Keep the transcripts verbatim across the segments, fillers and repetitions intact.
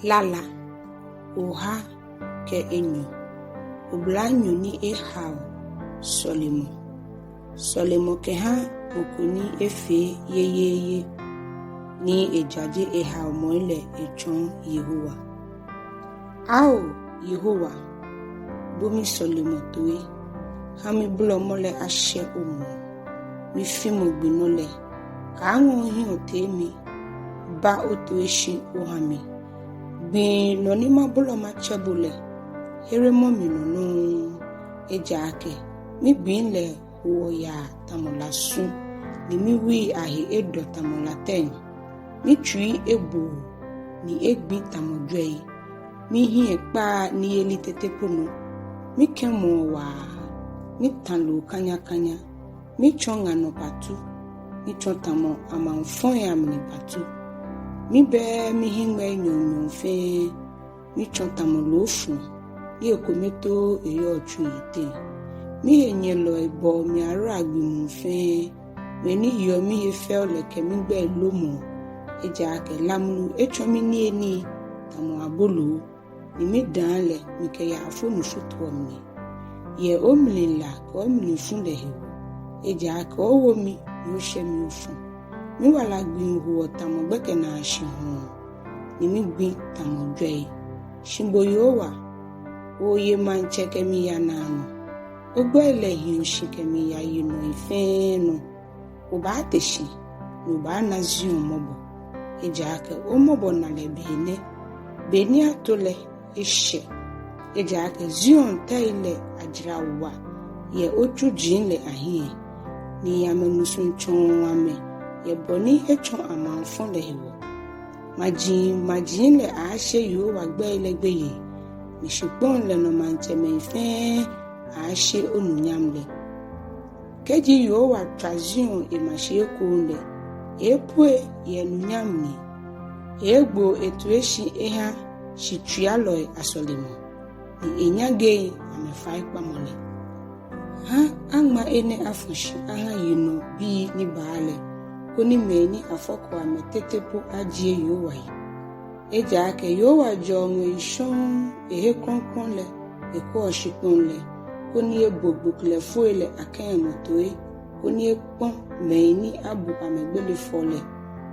Lala oha kɛ enyɔ. Oblanyo ni ehao sɔlemɔ. Sɔlemɔ kɛha mɔ ko ni efee yeyeeye ni ejaje ehaomɔi lɛ etsɔɔ Yehowa. Ao Yehowa, bo misɔlemɔ toi, ha mibolɔmɔ lɛ ashɛ omli. Mifimɔ gbi nɔ lɛ, kaaŋɔ ohiɛ otee mi, ba otoi shi oha mi. Gbi nɔ ni mabolɔ matsɛ bo lɛ, heremɔ mi nɔ nɔŋŋ. Ejaakɛ migbii lɛ hoɔ yaa tamɔ lasu, ni miwui ahe edɔ tamɔ latɛŋ. Mitsui ebo ni egbi tamɔ jwɛi. Mihiɛ kpaa niyeli tete po nɔ. Mikɛmɔɔ waa, mita loo kanyakanya. Mitsɔ ŋa nɔ patu, mitsɔ tamɔ amaŋfɔi amli patu. Mibɛɛɛ mihiŋmɛi nyɔɔŋnyɔɔŋ fɛɛ. Mitsɔ tamɔ loofɔlɔ ni ekome too eyɔɔ tsu yiteŋ. Mihenyɛlɔi bɔɔ mi ahora gbi muu fɛɛ. Mɛi ni yeɔ mihe fɛo lɛ kɛ migbɛi lomɔɔ. Ejaakɛ lamlu etsɔ miniyenii tamɔ aboloo, ni midãa lɛ mikɛ yaafonu futuɔ mli. Yɛ omlila kɛ omlifu lɛ hewɔ, ejaakɛ owo mi ni oshɛ mi ofɔ. Miwala gbii hoɔ tamɔ gbɛkɛnaashi hɔɔŋ, ni migbi tamɔ jwɛi. Shi bo Yehowa, oye maŋtsɛ kɛmiiya naanɔ. Ogbɛi lɛ hiɔ shi kɛmiiya yinɔi fɛɛ nɔ. Obaate shi, ni obaana Zion mɔbɔ. Ejaakɛ omɔbɔnalɛ be nɛ, be ni ato lɛ eshɛ. Ejaakɛ Zion tɛi lɛ ajara wa yɛ otsuji lɛ ahiɛ, ni amɛmusuŋ tsɔɔ amɛ yɛ bɔ ni etsɔ amaŋfɔ lɛ hewɔ. Majimaji lɛ aaashe Yehowa gbɛi lɛ gbeyei, ni shikpɔŋ lɛ nɔ maŋtsɛmɛi fɛɛ aaashe onunyam lɛ. Kɛji Yehowa tswa Zion ema shi ekoŋŋ lɛ, eeepue yɛ enunyam mli. Eeegbo etoi shi eha shitswialɔi asɔlemɔ, ni enyaŋeŋ amɛfaikpamɔ lɛ. Ha aŋma enɛ afɔ shi aha yinɔbii ni baa lɛ, koni mɛi ni afɔko amɛ tete po ajie Yehowa yi. Ejaakɛ Yehowa jɛɔ ŋwɛi shɔŋŋ, ehe krɔŋkrɔŋ lɛ, ekwɛɔ shikpɔŋ lɛ, koni ebo gboklɛfoi lɛ akɛmɔ toi, koni ekpɔ mɛi ni abu amɛ gbele fɔ lɛ.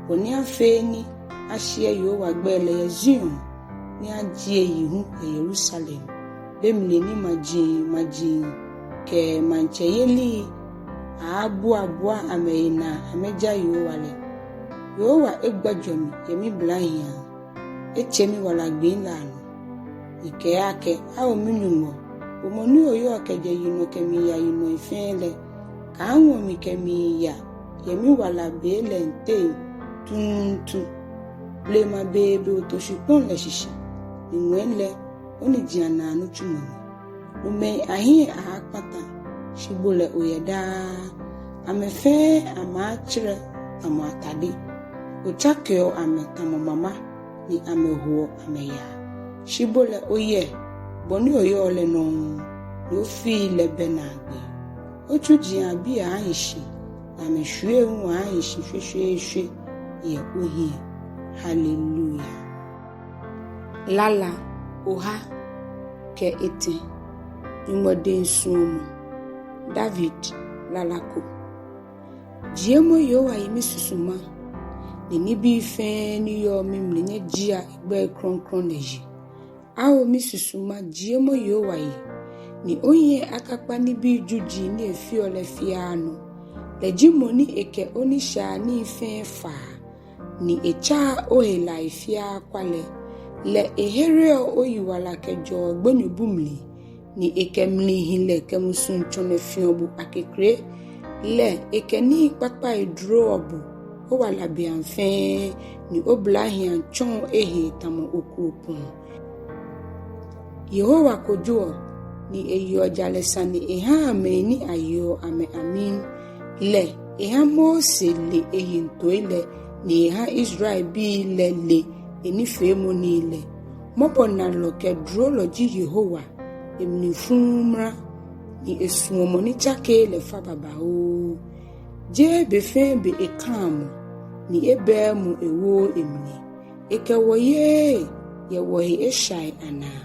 Bɔ ni afee ni ashiɛ Yehowa gbɛi lɛ yɛ Zion, ni ajie eyi hu yɛ Yerusalem. Be mli ni majimaji kɛ maŋtsɛyelii aaabuabua amɛhe naa amɛja Yehowa lɛ. Yehowa egbɔjɔ mi yɛ miblahiaŋ, etse miwala gbii lɛ anɔ. Mikɛɛ akɛ, Ao mi-Nyɔŋmɔ, bo mɔ ni oyɔɔ kɛjɛ yinɔ kɛmiiya yinɔi fɛɛ lɛ, kaaŋɔ mi kɛmiiya yɛ miwala be lɛ teŋ tuuntu. Blema beebe oto shikpɔŋ lɛ shishi, ni ŋwɛi lɛ, onijiaŋ naa nitsumɔ ni. Nomɛi ahiɛ aaakpata, shi bo lɛ oyɛ daa. Amɛ fɛɛ amɛaatserɛ tamɔ atade. Otsakeɔ amɛ tamɔ mama, ni amɛhoɔ amɛyaa. Shi bo lɛ oyɛ bɔ ni oyɔɔ lɛ nɔŋŋ, ni ofii lɛ bɛ naagbee. Otsuji abii aaahi shi, ni amɛshwiei hu aaahi shi shweshweeshwe yɛ ohiɛ. Hallelujah. Lala oha kɛ etɛ. Nyɔŋmɔ dɛŋ suɔmɔ. David lala ko. Jiemɔ Yehowa yi misusuma, ni nibii fɛɛ ni yɔɔ mimli nyɛjiea egbɛi krɔŋkrɔŋ lɛ yi. Ao misusuma, jiemɔ Yehowa yi, ni ohiɛ akakpa nibii juji ni efeɔ lɛ fiaa nɔ. Lɛ ji mɔ ni ekɛ onishaianii fɛɛ faa, ni etsaa ohelai fiaa kwa lɛ. Lɛ ehereɔ oyiwala kɛjɛɔ gbonyobu mli, ni ekɛ mlihilɛ kɛ musuŋtsɔlɛ fiɔ bo akekre. Lɛ ekɛ nii kpakpai duroɔ bo owala beaŋ fɛɛ, ni oblahiaŋ tsɔɔ ehee tamɔ okropɔŋ. Yehowa kojoɔ, ni eyeɔ jalɛ sane ehaa mɛi ni ayeɔ amɛ amim. Lɛ eha Mose le eyiŋtoi lɛ, ni eha Israelbii lɛ le enifeemɔnii lɛ. Mɔbɔnalɔ kɛ durolɔ ji Yehowa, emli fuuu mra, ni esuɔmɔ ni tsakeee lɛ fa babaoo. Jeee be fɛɛ be ekaa mɔ, ni ebɛɛɛ mɔ ewooo emli. Ekɛ wɔ yeee, yɛ wɔhe eshai anaa,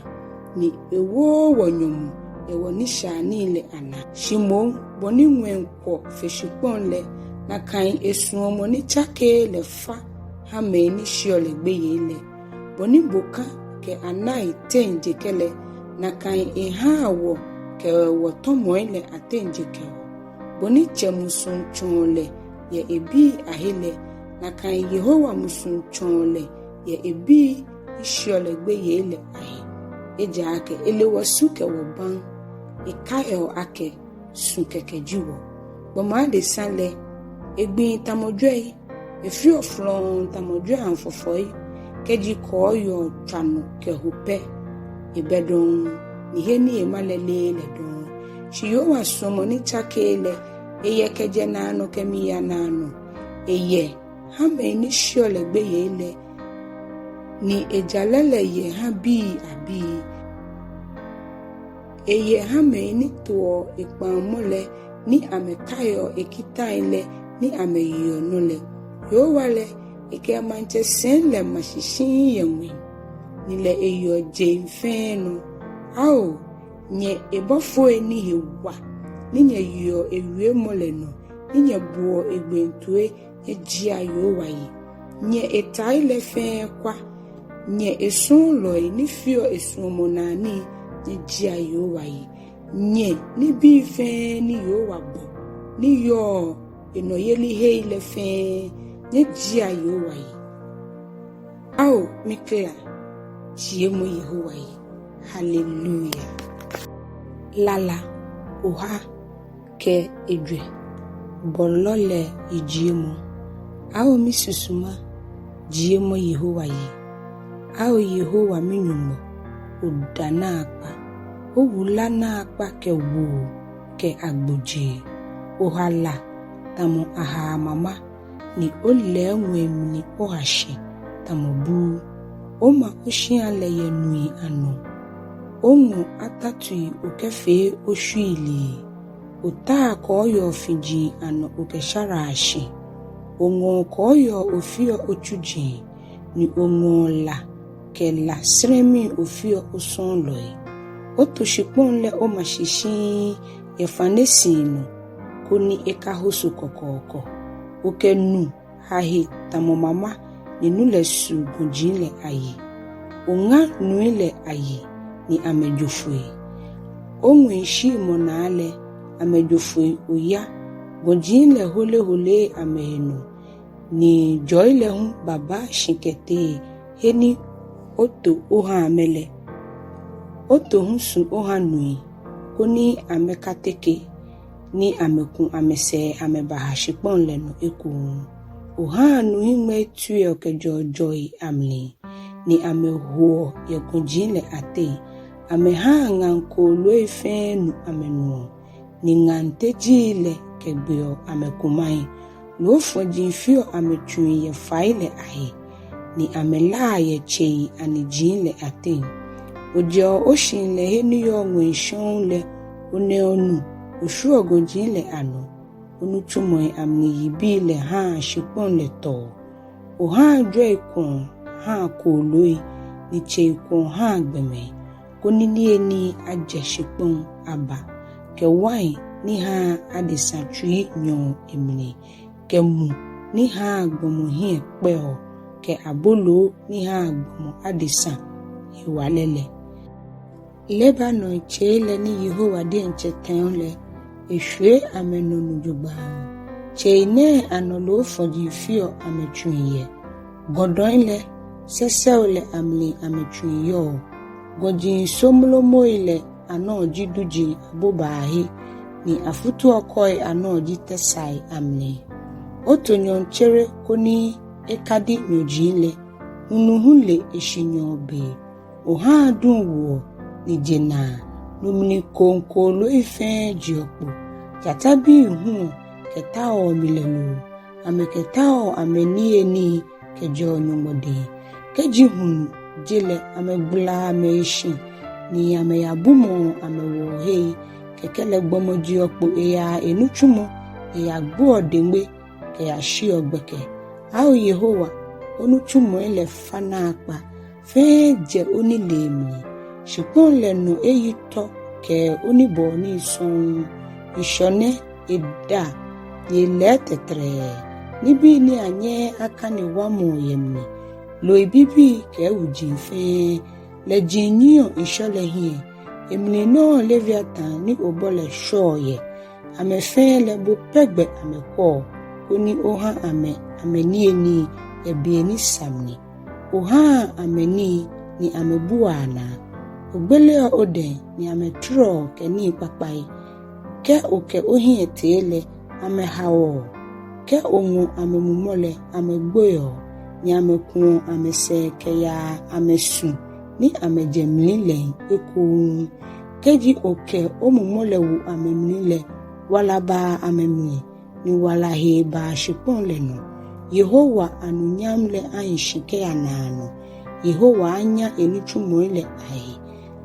ni ewooo wɔ nyɔmɔ yɛ wɔnishaianii lɛ anaa. Shi moŋ bɔ ni ŋwɛi kwɔ fe shikpɔŋ lɛ, nakai esuɔmɔ ni tsakeee lɛ fa ha mɛi ni sheɔ lɛ gbeyei lɛ. Bɔ ni boka kɛ anai teŋ je kɛ lɛ, nakai ehaa wɔ kɛ wɔtɔmɔi lɛ ateŋ je kɛ wɔ. Bɔ ni tsɛ musuŋ tsɔɔ lɛ yɛ ebii ahe lɛ, nakai Yehowa musuŋ tsɔɔ lɛ yɛ ebii ni sheɔ lɛ gbeyei lɛ ahe. Ejaakɛ ele wɔsu kɛ wɔbaŋ, ekaiɔ akɛ su kɛkɛ ji wɔ. Gbɔmɔ adesa lɛ, egbii tamɔ jwɛi, efeɔ flɔŋŋ tamɔ jwɛiaŋ fɔfɔi. Kɛji kɔɔyɔɔ tswa nɔ kɛho pɛ, ebɛ dɔŋŋ, ni he ni ema lɛ leee lɛ dɔŋŋ. Shi Yehowa suɔmɔ ni tsakeee lɛ, eyɛ kɛjɛ naanɔ kɛmiiya naanɔ. Eyɛ ha mɛi ni sheɔ lɛ gbeyei lɛ, ni ejalɛ lɛ yɛ ha bii abii. Eyɛ ha mɛi ni toɔ ekpaŋmɔ lɛ, ni amɛkaiɔ ekitai lɛ, ni amɛyeɔ nɔ lɛ. Yehowa lɛ, ekɛ emaŋtsɛ sɛi lɛ ma shi shiŋŋ yɛ ŋwɛi, ni lɛ eyeɔ jeŋ fɛɛ nɔ. Ao, nyɛ ebɔfoi ni he wa, ni nyɛyeɔ ewiemɔ lɛ nɔ, ni nyɛboɔ egbee toi, nyɛjiea Yehowa yi. Nyɛ etai lɛ fɛɛ kwa, nyɛ esɔɔlɔi ni feɔ esuɔmɔnaa nii, nyɛjiea Yehowa yi. Nyɛ nibii fɛɛ ni Yehowa bɔ, ni yɔɔ enɔyelihei lɛ fɛɛ, nyɛjiea Yehowa yi. Ao, mikla, jiemɔ Yehowa yi. Haleluya. Lala oha kɛ ejwɛ. Bɔlɔ lɛ yijiemɔ. Ao misusuma, jiemɔ Yehowa yi. Ao Yehowa mi-Nyɔŋmɔ, oda naakpa. Owula naakpa kɛ woo kɛ agbojee. Oha la tamɔ ahaa mama, ni olɛɛ ŋwɛi mli oha shi tamɔ buu. Oma oshia lɛ yɛ nui anɔ. Oŋɔ atatui okɛfee oshwiilii. Otaa kɔɔyɔɔ fiji anɔ okɛsharaa shi. Oŋɔɔ kɔɔyɔɔ ofeɔ otsuji, ni oŋɔɔ la kɛ la srɛmi ofeɔ osɔɔlɔi. Oto shikpɔŋ lɛ oma shi shiŋŋ yɛ fanesii nɔ, koni ekahoso kɔkɔɔkɔ. Okɛ nu ha he tamɔ mama, ni nu lɛ su gɔji lɛ ayi. Oŋa nui lɛ ayi, ni amɛjo foi. Oŋwɛi shiimɔ naa lɛ, amɛjo foi oya. Gɔji lɛ holeholee amɛhe nɔ, ni jɔi lɛ hu babaa shi kɛtee he ni oto oha amɛ lɛ. Oto hu su oha nui, koni amɛkateke, ni amɛku amɛsɛɛ amɛbaha shikpɔŋ lɛ nɔ ekoŋŋ. Ohaa nuhiŋmɛi tueɔ kɛjɛɔ jɔi amli, ni amɛhoɔ yɛ gɔji lɛ ateŋ. Amɛhaa ŋaŋ kooloi fɛɛ nu amɛnuɔ, ni ŋaŋ tejii lɛ kɛgbeɔ amɛkumai. Loofɔji feɔ amɛtsui yɛ fai lɛ ahe, ni amɛlaa yɛ tsei aniji lɛ ateŋ. Ojɛɔ oshihilɛhe ni yɔɔ ŋwɛi shɔŋŋ lɛ, onɛɔ nu oshwieɔ gɔji lɛ anɔ. Onitsumɔi amli yibii lɛ haa shikpɔŋ lɛ tɔɔ. Ohaa jwɛi kwɛɔ haa kooloi, ni tsei kwɛɔ haa gbɔmɛi, koni niyenii ajɛ shikpɔŋ aba, kɛ wain ni haa adesa tsui nyɔɔ emli, kɛ mu ni haa gbɔmɔ hiɛ kpɛɔ, kɛ aboloo ni haa gbɔmɔ adesa hewalɛ lɛ. Lebanon tsei lɛ ni Yehowa diɛŋtsɛ tɛo lɛ, eshwie amɛnɔ nu jogbaŋŋ. Tsei nɛɛ anɔ loofɔji feɔ amɛtsui yɛ. Gɔdɔi lɛ, sɛsɛoi lɛ amli amɛtsui yɔɔ. Gɔji somromoi lɛ anɔ ji duji abobaahe, ni afutuɔkɔi anɔ ji tɛsaai amli. Oto nyɔɔŋtsere koni ekadi nyɔji lɛ, hulu hu le eshinyɔɔ be. Ohaa duŋ woɔ, ni je naa, no mli kooloi fɛɛ jeɔ kpo. Jatabii huɔ kɛtaoɔ milɛ loo, amɛkɛtaoɔ amɛniyenii kɛjɛɔ Nyɔŋmɔ dɛŋ. Kɛji hulu je lɛ, amɛgbalaa amɛhe shi, ni amɛyabumɔɔ amɛwɔɔhei. Kɛkɛ lɛ gbɔmɔ jeɔ kpo eyaa enitsumɔ, eyagboɔ deŋme kɛyashiɔ gbɛkɛ. Ao Yehowa, onitsumɔi lɛ fa naakpa, fɛɛ jɛ onilee mli. Shikpɔŋ lɛ nɔ eyi tɔ kɛ onibɔɔ nii sɔŋŋ. Ŋshɔ nɛ, eda, ni elɛɛ tɛtrɛɛ. Nibii ni anyɛɛɛ akane wamɔɔ yɛ mli. Loi bibii kɛ wuji fɛɛ. Lɛji nyiɛɔ ŋshɔ lɛ hiɛ. Emli nɔŋŋ Leviatan ni obɔ lɛ shwɛɔ yɛ. Amɛ fɛɛ lɛ bo pɛ gbɛ amɛkwɛɔ, koni oha amɛ amɛniyenii yɛ be ni sa mli. Ohaa amɛ nii, ni amɛbuaa naa. Ogbeleɔ odɛŋ, ni amɛtɔrɔɔ kɛ nii kpakpai. Kɛ okɛ ohiɛ tee lɛ, amɛhaoɔ. Kɛ oŋɔ amɛmumɔ lɛ, amɛgboiɔ, ni amɛkuɔ amɛsɛɛ kɛyaa amɛsu ni amɛjɛ mli lɛŋ ekoŋŋ. Kɛji okɛ omumɔ lɛ wo amɛmli lɛ, wala baa amɛmli, ni wala hee baa shikpɔŋ lɛ nɔ. Yehowa anunyam lɛ ahi shi kɛya naanɔ. Yehowa anya enitsumɔi lɛ ahe.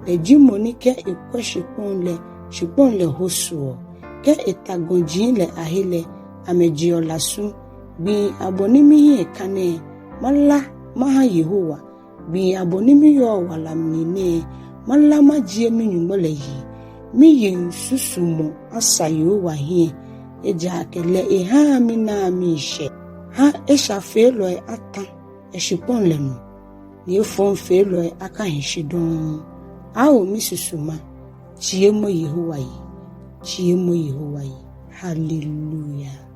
Lɛ ji mɔ ni kɛ ekwɛ shikpɔŋ lɛ, shikpɔŋ lɛ hosoɔ. Kɛ eta gɔji lɛ ahe lɛ, amɛjeɔ lasu. Gbii abɔ ni mihiɛ ka nɛɛ, mala maha Yehowa. Gbii abɔ ni miyɔɔ wala mli nɛɛ, mala majie mi-Nyɔŋmɔ lɛ yi. Miyiŋsusumɔ asa Yehowa hiɛ, ejaakɛ lɛ ehaa minaa miishɛɛ. Ha eshafeelɔi ata yɛ shikpɔŋ lɛ nɔ, ni efɔŋfeelɔi akahi shi dɔŋŋ. Ao misusuma, jiemɔ Yehowa yi, jiemɔ Yehowa yi. Hallelujah.